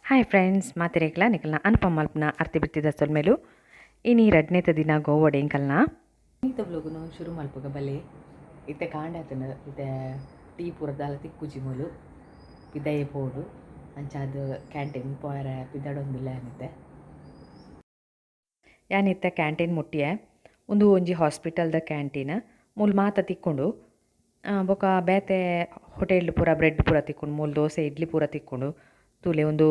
Hi friends, ಮಾತೆರೆಗ್ಲ ನಿಕಲ್ನ ಅನುಪಮ ಮಲ್ಪುನ ಅರ್ತಿ ಬಿರ್ತಿದ ಸೊಲ್ಮೆಲು. ಇನಿ ರಡ್ನೇತ ದಿನ ಗೋವಾಡ್ ಎಂಕಲ್ನ. ಈತ ವ್ಲೋಗುನು ಶುರು ಮಲ್ಪುಗ ಬಲೆ. ಇತ್ತೆ ಕಾಂಡಾತನ ಇತ್ತೆ ಟೀ ಪೂರ ದಾಲ ತಿಕ್ಕುಜಿ ಮೂಲು, ಪಿದಯೆ ಪೋಡು. ಅಂಚಾದ್ ಕ್ಯಾಂಟೀನ್ ಪೋಯರೆ ಪಿದಡೊಂದುಲ್ಲೆ ಅನಿತೆ. ಯಾನ್ ಇತ್ತೆ ಕ್ಯಾಂಟೀನ್ ಮುಟ್ಟಿಯೆ. ಉಂದು ಒಂಜಿ ಹಾಸ್ಪಿಟಲ್ದ ಕ್ಯಾಂಟೀನ್. ಮೂಲು ಮಾತ ತಿಕ್ಕುಂಡು. ಬೊಕ ಬೇತೆ ಹೋಟೆಲ್ ಪೂರ ಬ್ರೆಡ್ ಪೂರ ತಿಕ್ಕುಂಡು. ಮೂಲು ದೋಸೆ ಇಡ್ಲಿ ಪೂರ ತಿಕ್ಕುಂಡು. ತೂಲೆ ಉಂದು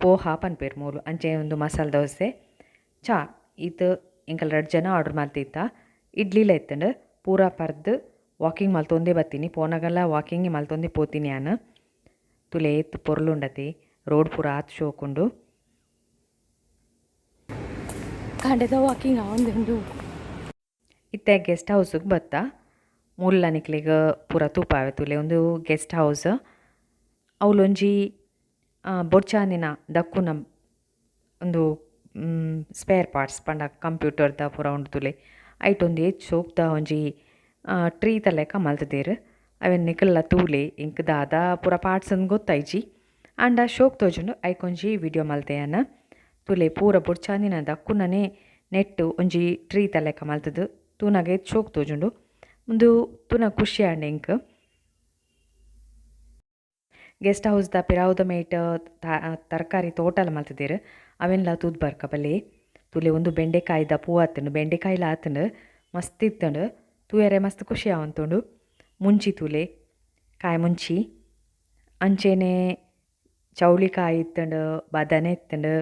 ಪೋಹ ಪನ್ಪೆರ್ ಮೂಲು. ಅಂಚೆ ಉಂದು ಮಸಾಲೆ ದೋಸೆ ಚಾ. ಈತ್ ಎಂಕಲ್ ರಡ್ಡ್ ಜನ ಆರ್ಡರ್ ಮಲ್ತಿತ್ತ. ಇಡ್ಲಿಲ ಇತ್ತುಂಡು. ಪೂರ ಪರ್ದ್ ವಾಕಿಂಗ್ ಮಲ್ತೊಂದೇ ಬತ್ತೀನಿ. ಪೋನಗಲ ವಾಕಿಂಗ್ ಮಲ್ತೊಂದೇ ಪೋತೀನಿ ಯಾನ್. ತೂಲೆ ಏತ್ ಪೊರ್ಲುಂಡತಿ. ರೋಡ್ ಪೂರ ಆತ್ ಶೋಕುಂಡು. ಕಾಂಡೆದ ವಾಕಿಂಗ್ ಆವೊಂದುಂಡು. ಇತ್ತೆ ಗೆಸ್ಟ್ ಹೌಸ್ಗ್ ಬತ್ತ. ಮೂಲ ನಿಕ್ಲೆಗ್ ಪೂರ ತೂಪಾವೆ ತೂಲೆ. ಉಂದು ಗೆಸ್ಟ್ ಹೌಸ್. ಅವ್ಲೊಂಜಿ ಬೊಡ್ಚಾಂದಿನ ದಕ್ಕುನ ಉಂದು ಸ್ಪೇರ್ ಪಾರ್ಟ್ಸ್ ಪಂಡ ಕಂಪ್ಯೂಟರ್ದ ಪೂರ ಉಂಡು ತೂಲೆ. ಐಟ್ ಒಂಜಿ ಏತ್ ಶೋಕ್ದ ಒಂಜಿ ಟ್ರೀ ದ ಲೆಕ ಮಲ್ತ್ದೆರ್. ಅವೆನ್ ನಿಕಲ್ಲ ತೂಲೆ. ಎಂಕ್ ದಾದ ಪೂರ ಪಾರ್ಟ್ಸ್ ಅಂದ್ ಗೊತ್ತಾಯಿಜಿ. ಆಂಡ ಶೋಕ್ ತೋಜುಂಡು. ಐಕೊಂಜಿ ವಿಡಿಯೋ ಮಲ್ತೆ ಯಾನ್. ತೂಲೆ ಪೂರ ಬೊಡ್ಚಾಂದಿನ ದಕ್ಕುನನೆ ನೆಟ್ಟ್ ಒಂಜಿ ಟ್ರೀ ದ ಲೆಕ ಮಲ್ತ್ದ್ ತೂನಗ ಏತ್ ಶೋಕ್ ತೋಜುಂಡು. ಉಂದು ತೂನಗ ಖುಷಿ ಆಂಡ್ ಎಂಕ್. ಗೆಸ್ಟ್ ಹೌಸ್ ದ ಪಿರಾವುದ ಮೇಟ್ ತರಕಾರಿ ತೋಟಲ ಮಲ್ತ್ದೆರ್. ಅವೆನ್ಲ ತೂದ್ ಬರ್ಕ ಬಲೆ. ತೂಲೆ ಉಂದು ಬೆಂಡೆಕಾಯಿದ ಪೂ ಆತುಂಡು. ಬೆಂಡೆಕಾಯಿಲ ಆತುಂಡು. ಮಸ್ತ್ ಇತ್ತುಂಡು. ತೂಯರೆ ಮಸ್ತ್ ಖುಷಿ ಆವೊಂತುಂಡು. ಮುಂಚಿ ತೂಲೆ ಕಾಯಿ ಮುಂಚಿ. ಅಂಚೆನೆ ಚೌಳಿಕಾಯಿ ಇತ್ತುಂಡು, ಬದನೆ ಇತ್ತುಂಡು.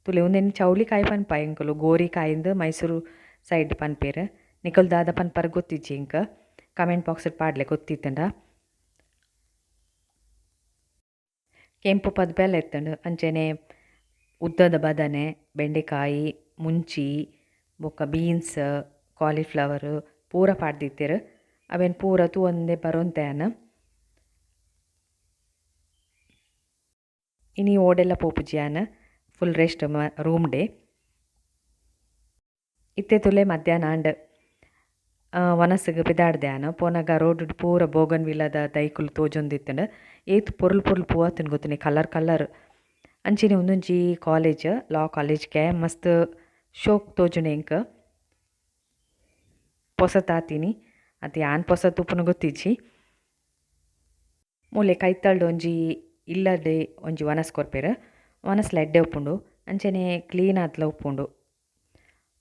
ತೂಲೆ ಉಂದೆನ್ ಚೌಳಿಕಾಯಿ ಪನ್ಪ ಎಂಕುಲು. ಗೋರಿಕಾಯಿಂದ್ ಮೈಸೂರು ಸೈಡ್ ಪನ್ಪೆರ್. ನಿಕುಲು ದಾದ ಪನ್ಪರ್ ಗೊತ್ತಿಜ್ಜಿ ಎಂಕ್. ಕಮೆಂಟ್ ಬಾಕ್ಸ್ ಪಾಡ್ಲೆ ಗೊತ್ತಿತ್ತುಂಡ. ಕೆಂಪು ಪದ್ಪೆಲ ಇತ್ತುಂಡು. ಅಂಚೆನೆ ಉದ್ದದ ಬದನೆ, ಬೆಂಡೆಕಾಯಿ, ಮುಂಚಿ, ಬೊಕ್ಕ ಬೀನ್ಸ್, ಕಾಲಿಫ್ಲವರ್ ಪೂರ ಪಾಡ್ದಿತ್ತೆರ್. ಅವೆನ್ ಪೂರ ತೂವೊಂದೆ ಬರೊಂತೆ ಯಾನ್. ಇನಿ ಓಡೆಲ ಪೋಪುಜಿ ಯಾನ್. Full rest room day. ಇತ್ತೆ ತೂಲೆ ಮಧ್ಯಾಹ್ನ ಆಂಡ್. ವನಸ್ಗ್ ಪಿದಾಡ್ದೆ ಯಾನ್. ಪೋನಗ ರೋಡ್ ಪೂರ ಬೋಗನ್ ವಿಲ್ಲಾದ ದೈಕುಲು ತೋಜೊಂದಿತ್ತುಂಡು. ಏತ್ ಪೊರ್ಲು ಪೊರ್ಲು ಪೂ ಆತುಂಡು ಗೊತ್ತುಂಡೆ ಕಲರ್ ಕಲರ್. ಅಂಚೆನೆ ಉಂದೊಂಜಿ ಕಾಲೇಜ್ ಲಾ ಕಾಲೇಜ್ಗೆ ಮಸ್ತ್ ಶೋಕ್ ತೋಜುಂಡು ಎಂಕ್. ಪೊಸತಾತಿನಿ ಅತ್ ಯಾನ್ ಪೊಸ ತೂಪುನ ಗೊತ್ತಿಜ್ಜಿ. ಮೂಲೆ ಕೈತಲ್ಡ್ ಒಂಜಿ ಇಲ್ಲಡೆ ಒಂಜಿ ವನಸ್ ಕೊರ್ಪೆರ್. ವನಸ್ಲ ಎಡ್ಡೆ ಉಪ್ಪುಂಡು. ಅಂಚೆನೆ ಕ್ಲೀನ್ ಆದ್ಲ ಉಪ್ಪುಂಡು.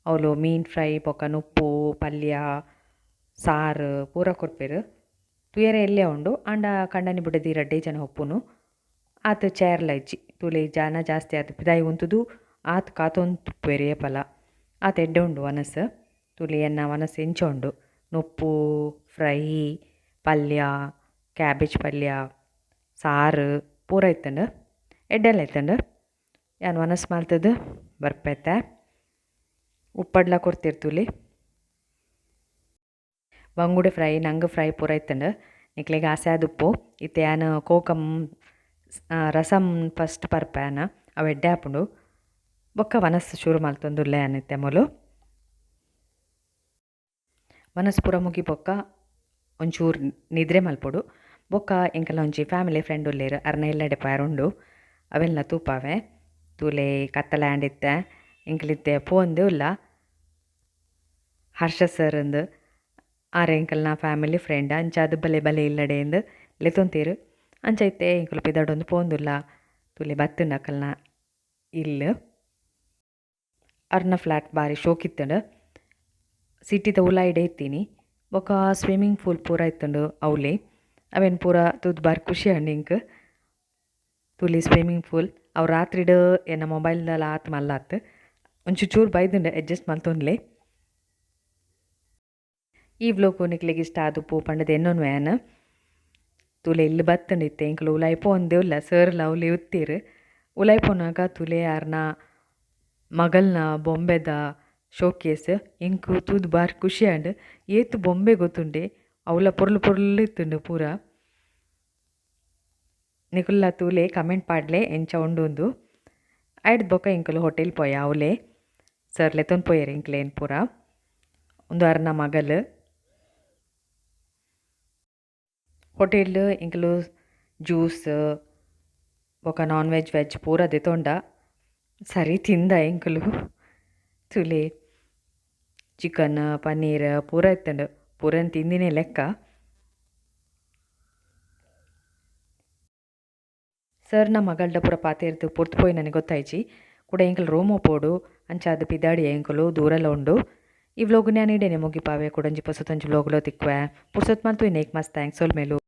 ಅವ್ಲು ಮೀನ್ ಫ್ರೈ ಬೊಕ ನುಪ್ಪು ಪಲ್ಯ ಸಾರ್ ಪೂರ ಕೊರ್ಪೆರ್. ತೂಯರೆ ಎಲ್ಯ ಉಂಡು. ಆಂಡ ಕಂಡನಿ ಬುಡೆದಿ ರಡ್ಡೆ ಜನ ಉಪ್ಪುನು. ಆತ್ ಚೇರ್ಲ ಇಜ್ಜಿ. ತೂಲೆ ಜನ ಜಾಸ್ತಿ ಆತ್ ಪಿದಾಯಿ ಉಂತುದು ಆತ್ ಕಾತೊಂದು ಉಪ್ಪುವೆರ್ ಏಪಲ. ಆತ್ ಎಡ್ಡೆ ಉಂಡು ವನಸ್. ತೂಲೆ ಎನ್ನ ವನಸ್ ಎಂಚ ಉಂಡು. ನುಪ್ಪು ಫ್ರೈ ಪಲ್ಯ ಕ್ಯಾಬೇಜ್ ಪಲ್ಯ ಸಾರ್ ಪೂರ ಇತ್ತುಂಡು. ಎಡ್ಡೆಲ ಇತ್ತುಂಡು. ಯಾನ್ ವನಸ್ ಮಲ್ತುದು ಬರ್ಪೆತೆ. ಉಪ್ಪಡ್ಲ ಕೊರ್ತೆರ್ ತೂಲೆ. ಬಂಗುಡೆ ಫ್ರೈ ನಂಗ್ ಫ್ರೈ ಪೂರ ಇತ್ತುಂಡು. ನಿಕ್ಲೆಗ್ ಆಸೆ ಆದುಪ್ಪು. ಇತ್ತೆ ಯಾನ್ ಕೋಕಂ ರಸಂ ಫಸ್ಟ್ ಪರ್ಪೆ ಯಾನ್. ಅವು ಎಡ್ಡೆ ಆಪುಂಡು. ಬೊಕ್ಕ ವನಸ್ ಶುರು ಮಲ್ತೊಂದುಲ್ಲೆ ಯಾನ್ ಇತ್ತೆ ಮೂಲು. ವನಸ್ ಪೂರ ಮುಗಿ ಬೊಕ್ಕ ಒಂಚೂರು ನಿದ್ರೆ ಮಲ್ಪೊಡು. ಬೊಕ್ಕ ಎಂಕಲ್ನ ಒಂಜಿ ಫ್ಯಾಮಿಲಿ ಫ್ರೆಂಡ್ ಉಲ್ಲೆರ್. ಅರ್ನ ಇಲ್ಲಡೆ ಪೋಯೆರೆ ಉಂಡು. ಅವೆನ್ಲ ತೂಪಾವೆ. ತೂಲೆ ಕತ್ತಲೆ ಆಂಡ್ ಇತ್ತೆ. ಎಂಕುಲು ಇತ್ತೆ ಪೋವೊಂದೇ ಉಲ್ಲ. ಹರ್ಷ ಸರ್ ಇಂದ್ ಆರ್ ಎಂಕಲ್ನ ಫ್ಯಾಮಿಲಿ ಫ್ರೆಂಡ್. ಅಂಚಾದ್ ಬಲೆ ಬಲೆ ಇಲ್ಲಡೆ ಇಂದ್ ಲೆತ್ತೊಂತೆರ್. ಅಂಚ ಇತ್ತೆ ಎಂಕುಲು ಪಿದಡೊಂದು ಪೋವೊಂದುಲ್ಲ. ತೂಲೆ ಬತ್ತುಂಡು ಅಕಲ್ನ ಇಲ್ಲ್. ಅರ್ನ ಫ್ಲಾಟ್ ಬಾರಿ ಶೋಕ್ ಇತ್ತುಂಡು. ಸಿಟಿದ ಉಲಾಯಿಡೆ ಇತ್ತೀನಿ. ಬೊಕ ಸ್ವಿಮ್ಮಿಂಗ್ ಪೂಲ್ ಪೂರ ಇತ್ತುಂಡು ಅವ್ಲೆ. ಅವೆನ್ ಪೂರ ತೂದು ಬಾರಿ ಖುಷಿ ಆಂಡ್ ಎಂಕ್. ತೂಲೆ ಸ್ವಿಮ್ಮಿಂಗ್ ಪೂಲ್ ಅವು ರಾತ್ರಿಡ್ ಎನ್ನ ಮೊಬೈಲ್ ದಲ ಆತ್ ಮಲ್ಲ ಅತ್ತ್. ಒಂಚೂರು ಚೂರು ಬೈದುಂಡು ಅಡ್ಜಸ್ಟ್ ಮಲ್ತೊನ್ಲೆ. ಈ ವ್ಲೋಗ್ ನಿಕ್ಲೆಗ್ ಇಷ್ಟ ಆದುಪ್ಪು ಪಂಡುದು ಎನ್ನೊನ್ವೆ ಯಾನ್. ತೂಲೆ ಇಲ್ಲ್ ಬತ್ತುಂಡು ಇತ್ತೆ ಎಂಕುಲು ಉಲಾಯಿ ಪೋವೊಂದೇ ಉಲ್ಲ. ಸರ್ ಲ ಅವ್ಲೆ ಉತ್ತೆರ್. ಉಲಾಯಿ ಪೋನಗ ತೂಲೆ ಆರ್ನ ಮಗಲ್ನ ಬೊಂಬೆದ ಶೋಕೇಸ್ ಎಂಕ್ ತೂದು ಬಾರಿ ಖುಷಿ ಆಂಡ್. ಏತ್ ಬೊಂಬೆ ಗೊತ್ತುಂಡೆ ಅವ್ಲ ಪೊರ್ಲು ಪೊರ್ಲು ಇತ್ತುಂಡು ಪೂರ. ನಿಕುಲ್ಲ ತೂಲೆ ಕಮೆಂಟ್ ಪಾಡ್ಲೆ ಎಂಚ ಉಂಡು ಉಂದು. ಐಡ್ದ್ ಬೊಕ ಎಂಕುಲು ಹೋಟೆಲ್ ಪೋಯ ಅವ್ಲೆ ಸರ್ ಲೆತೊಂದು ಪೋಯೆರ್ ಎಂಕ್ಲೆನ್ ಪೂರ. ಉಂದು ಅರ್ನ ಮಗಲ್. ಹೋಟೆಲ್ ಎಂಕುಲು ಜ್ಯೂಸ್ ಬೊಕ ನಾನ್ ವೆಜ್ ವೆಜ್ ಪೂರ ದೆತೊಂಡ. ಸರಿ ತಿಂದ ಎಂಕುಲು. ತೂಲೆ ಚಿಕನ್ ಪನ್ನೀರ್ ಪೂರ ಇತ್ತುಂಡು. ಪೂರನ್ ತಿಂದಿನೇ ಲೆಕ್ಕ. ಸರ್ ನ ಮಗಲ್ಡ ಪೂರ ಪಾತೆರ್ದ್ ಪೊರ್ತು ಪೋಯಿನನೆ ಗೊತ್ತಾಯ್ಜಿ. ಕುಡ ಎಂಕುಲು ರೂಮು ಪೋಡು ಅಂಚಾದ್ ಪಿದಾಡಿ ಎಂಕುಲು ದೂರಲ ಉಂಡು. ಈ ವ್ಲೋಗ್ ಯಾನ್ ಇಡೆನೆ ಮುಗಿಪಾವೆ. ಕುಡೊಂಜಿ ಪೊಸತೊಂಜಿ ವ್ಲೋಗ್ಲ ತಿಕ್ಕುವೆ. ಪುರ್ಸೊತ್ ಮಲ್ತು ಇನೇಕ್ ಮಸ್ತ್ thanks ಸೊಲ್ಮೆಲು.